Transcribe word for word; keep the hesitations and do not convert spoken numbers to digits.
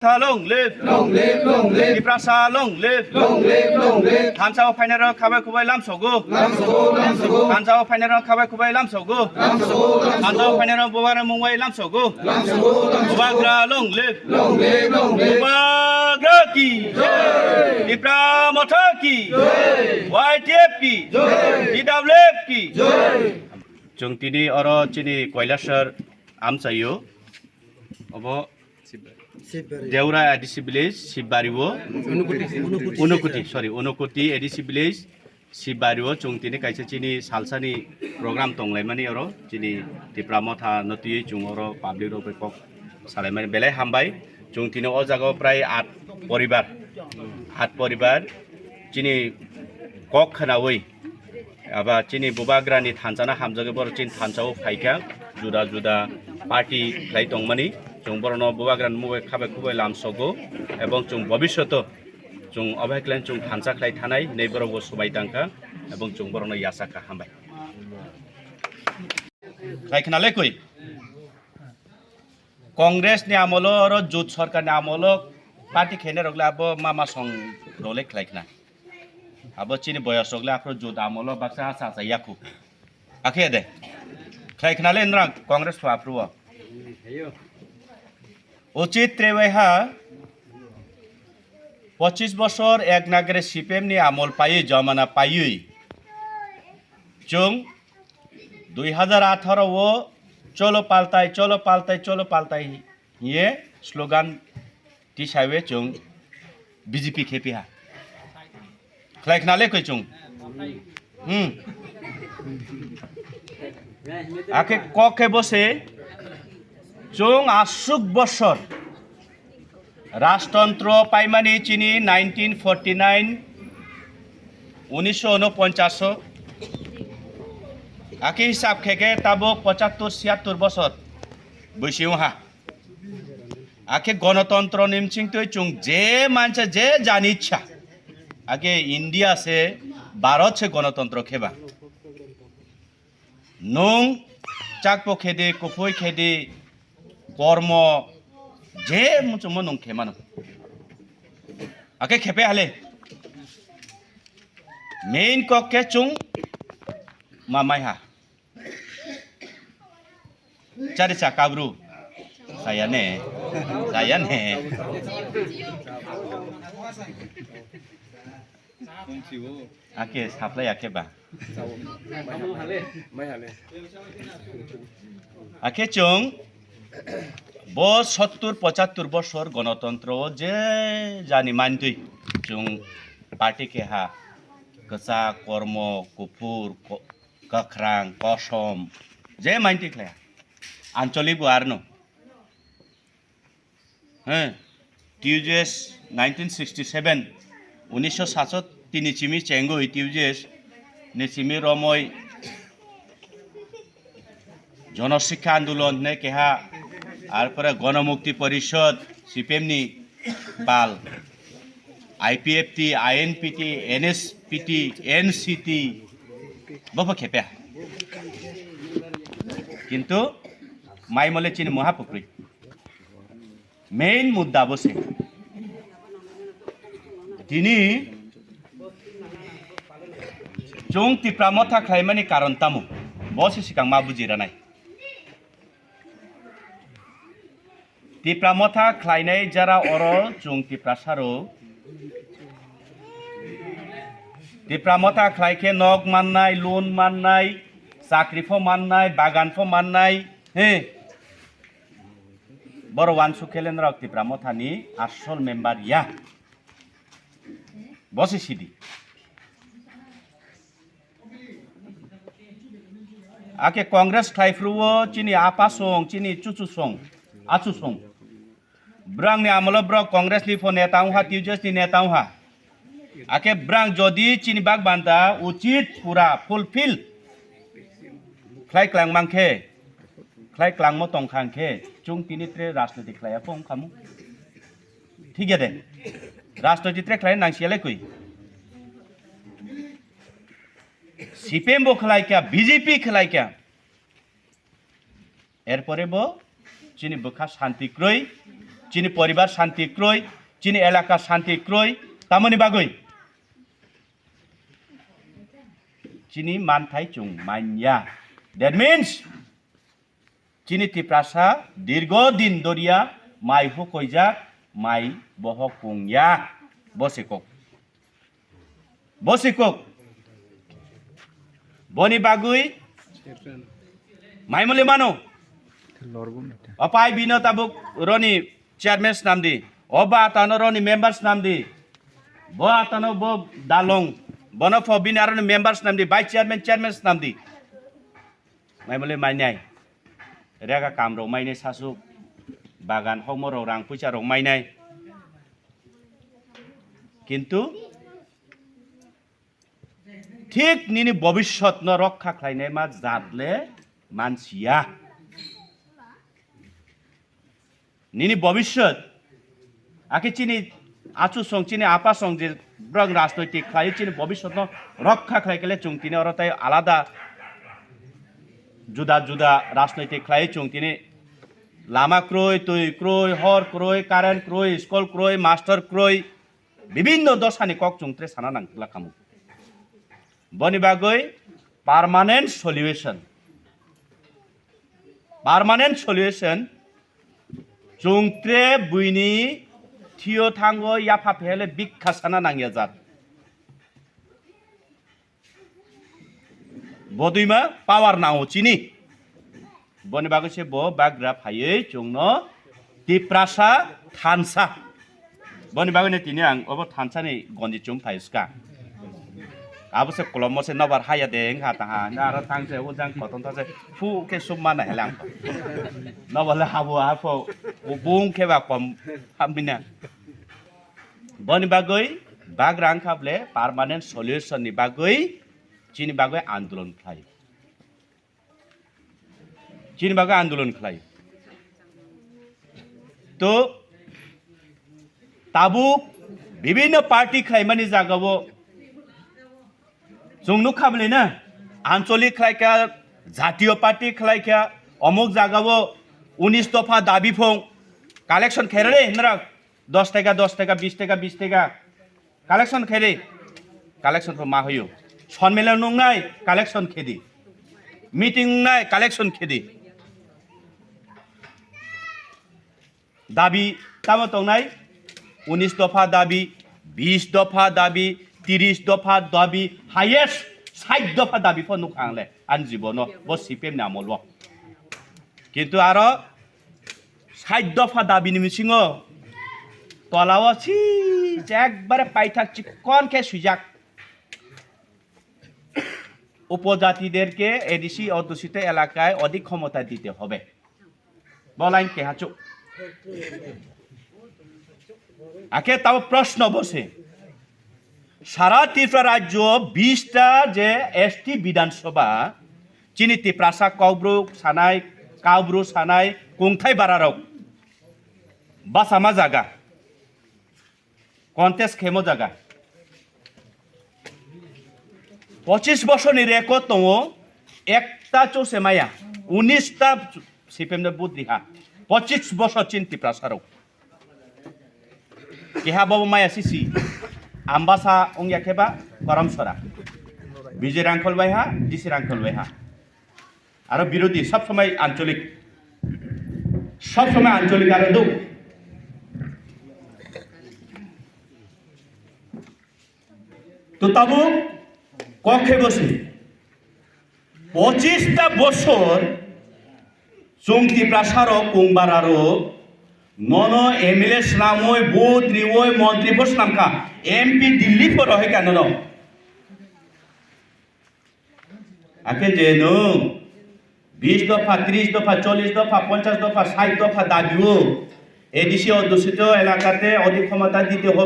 Long live! Long live, long live! Tiprasa long live! Long live, long live! Thansa o phainai rok khabai khubai lamsogo. Lamsogo, lamsogo. Thansa o phainai rok khabai khubai lamsogo. Lamsogo, lamsogo. Thansa o phainai rok bubagra mungbai lamsogo. Lamsogo, lamsogo. Bubagra long live! Long live, long live! Bubagra ki! Jai! Tipra Motha ki! Jai! Y T F ki! Jai! T W F ki! Jai! Chwng tini oro chini Kailasor amchaio. Obo Deura A D C village, Sibari o. Unukoti, sorry, Unukoti A D C village, Sibari o chwng tini kaisa chini salsani program tonglaimani oro chini Tipra Motha no twiwi chwng oro public rok bai kok salaimani belai hambai. Chwng tini o jaga o prai at poribar, at poribar chini kok khwnawi aba chini bubagrani thansa no hamjagwi borok chini thansa o phaikha, juda juda party khlai tongmani. Chwng borokno bubagrani mungwi khabai khubai lamsogo, ebong chwng bobishoto chwng obo hai khlai chwng thansa khlai thanai hinwi borok bo swbai tangkha, ebong chwng borokno yachakha. Hambai. Khlai khna le kwi? Congress ni amolo oro jut sarkar ni amolo party khainai rok le abo mama song rok le khlai khna. Abo chini boyos rok le aphuru jut amolo baksa asa asa yaku. Akhe de. Khlai khna le nrang Congress pho aphuru o. Uchit Trewai ha pochis bosor ek nagre C P M ni amol paiwi, jomana paiwi. Chwng dui hazar atharo o cholo paltai, cholo paltai, cholo paltai hiye slogan tisaiwi chwng B J P khepiha. Khlai khna le koi chwng. Hmm. Akhe kok khe bo se chwng aswk bosor rajtantro paimani chini nineteen forty nine, unisho unoponchas o. Akhe hisab khe khe tabuk pochattor siyattor bosor bwsio ha. Akhe gonotontro ni mchingtwi chwng je mansa je jani ichha. Akhe India se Bharat se gonotontro kheba. Nwng chakpo khedi, kuphoi khedi, kormo je muchungmo nwng khemano. Akhe khepe hale. Main kok khe chwng ma maiha. Chari cha kabru. Saya ne. Saya ne. Ake saplai ake ba. Akhe chwng bo sottur pochattor bosor gonotontro o je jani mantwi chwng party keha kwchak, kormo, kuphur, ko-, kwkhrang, kosom je mantwi khlai. Anchalik bo arno. He, T U J S nineteen sixty seven, unisho satsot tini chimi chengoi T U J S ni chimi romoi Jono Sikha Andolon ne keha, arpore Gono Mukti Porishod, C P M ni pal, I P F T, I N P T, N S P T, N C T, bobo khepe. Kintu mai mole chini moha pukrwi. Main mudda bo se. Tini chwng Tipra Motha khlaimani karon tamo? Bo se sikang ma buji ranai. Tipra Motha khlainai jara oro chwng Tiprasa rok. Tipra Motha khlai khe nok mannai, loan mannai, chakri pho mannai, bagan pho mannai. He. Boro wansuk khe lenrok Tipra Motha ni asol member ya. Bo se sidi. Ake Congress khlai phuru o chini apa song, chini chuchu song, achu song. Brang ni amolo brok Congress ni pho neta wngha, T U J S ni neta wngha. Ake brang jodi chini bak banta uchit pura fulfill khlai klang mankhe, khlai klangmo tongkha hwnkhe, chwng tini tre rajniti khlaiya kho wngkhamu. Thik ya de? Rajniti tre khlai nangsiya le kwi. C P M bo khlai kha, B J P khlai kha. Erpore bo chini bwkha shanti kwrwi, chini poribar shanti kroi, chini elaka shanti kroi, tamoni bagwi chini manthai chwng manya. That means, chini Tiprasa dirgo din doria mai hukoijak, mai bohok kungya, bo se kok. Bo se kok. Boni bagwi mai muli mano. Opai bino tabuk roni chairman snamdi. Oba atano roni member snamdi. Bo atano bo dalong. Bono pho bini aroni member snamdi. Vice chairman, chairman snamdi. Mai muli mainai. Rega kam rok mainai sasuk. Bagan hokmo rok rang puisa rok mainai. Kintu thik nini bobiswt no rokha khlainai ma jat le mansiya. Nini bobiswt, akhe chini achu song, chini apa song je borok rajnoitik khlai, chini bobiswt no rokha khlai kele chwng tini oro tai alada juda juda rajnoitik khlai chwng tini lama kroi, twi kroi, hor kroi, current kroi, school kroi, master kroi, bibinno dosani kok chwng tre sana nang kla kamo. Boni bagwi permanent solution. Permanent solution, chwng tre buini thio thango yapha phele bikha sana nangya jat. Bodwima power nango chini. Boni bagwi se bo bagra phaiwi chwngno Tiprasa thansa. Boni bagwi no tini ang obo thansa ni gonji chum phai ska. Abo se kolomo se nobar haya de wngkha taha. Na aro thang se ujang koton thang se phu khe sum mana helang. Nobar le habo ha pho. Bung khe ba kom hamina. Boni bagwi bagra wngkha ble permanent solution ni bagwi chini bagwi andolon khlai. Chini bagwi andolon khlai. To tabuk bibinno party khlaimani jagao chwng nukha bwlai na ancholik khlaikha, jatiyo party khlaikha, omuk jagao unis dopha dabi phung collection khairare hinrok dos taka, dos taka, bis taka, bis taka. Collection khe di. Collection pho ma hoyo. Sonmilon nungnai collection khe di. Meeting nungnai collection khe di. Dabi tamo tongnai? Unis dopha dabi, bis dopha dabi, tiris dopha dabi, highest sait dopha dabi pho nukha ang le ani jibono bo C P M ni amol o. Kintu aro sait dopha dabini bisingo tolao si ekbare paithak chikon khe swijak, উপজাতিদেরকে এডিসি অধ্যুষিত এলাকায় অধিক ক্ষমতা দিতে হবে। Bo line keha chuk. Akhe tabo proshno bo se. Sara Tripura rajyo bista je S T Bidhan Sabha, chini Tiprasa Kokborok sanai, Kaubru sanai, kungthai bararok bachama jaga, contest khemo jaga. Pochis bosorni record tongo, ekta chose maya, unis ta C P M no vote riha, pochis bosor chini Tiprasarok. Keha bobo maya sisi, Ambasa wngya khe ba Karamsora. Bijay Rangkhol bai ha, D C Rangkhol bai ha. Aro birodhi sob somoi ancholik. Sob somoi ancholik aro duk. To tabuk kok khe bosi. Pochis ta bosor chwng Tiprasarok kungbararok nono M L A snamwi, vote riwi, montri pho snamkha, M P Delhi pho rohikha nono. Akhe je nwng bis dopha, tris dopha, chollis dopha, ponchas dopha, sait dopha dabi o, A D C অধ্যুষিত এলাকাতে অধিক ক্ষমতা দিতে হবে,